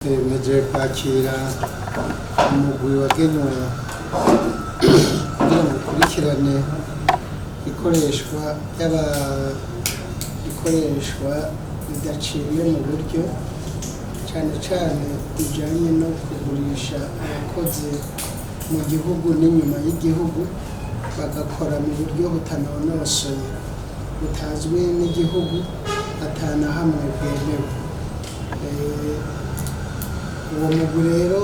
Mpejeje kwakira umugwi wagenewe kugira ngo ukurikirane ikoreshwa ry'aba ikoreshwa ridaciye mu buryo, cane cane bijanye no kugurisha abakozi mu gihugu n'inyuma y'igihugu, bagakora mu buryo butanonosoye, butazwi n'igihugu, atana hamwe bwemewe. Uwo mugwi rero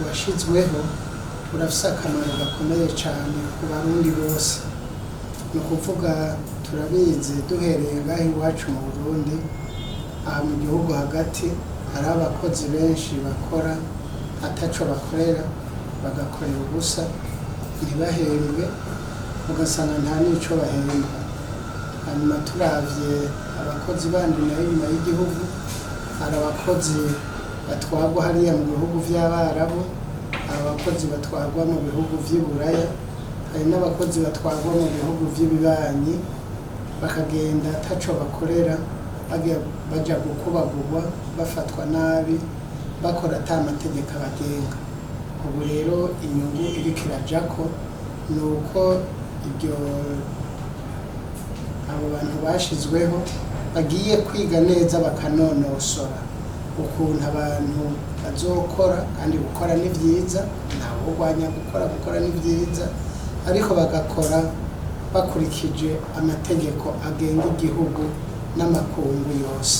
washizweho urafise akamaro gakomeye cane ku Barundi bose. Ni ukuvuga, turabizi, duhereye ngaha iwacu mu Burundi, aha mu gihugu hagati, hariho abakozi benshi bakora ataco bakorera, bagakorera ubusa, ntibahembwe, ugasanga nta n'ico bahembwa. Hanyuma turavye abakozi bandi nayo inyuma y'igihugu, hari abakozi batwarwa hariya mu bihugu vy'Abarabu, hari abakozi batwarwa mu bihugu vy'i Buraya, hari n'abakozi batwarwa mu bihugu vy'ibibanyi, bakagenda ataco bakorera, baja gukubagurwa, bafatwa nabi, bakora ata mategeko abagenga. Ubu rero inyungu iriko irajako ni uko iryo abo bantu bashizweho bagiye kwiga neza, bakanonosora ukuntu abantu bazokora. Kandi gukora ni vyiza, ntawurwanya gukora, gukora ni vyiza, ariko bagakora bakurikije amategeko agenga igihugu n'amakungu yose.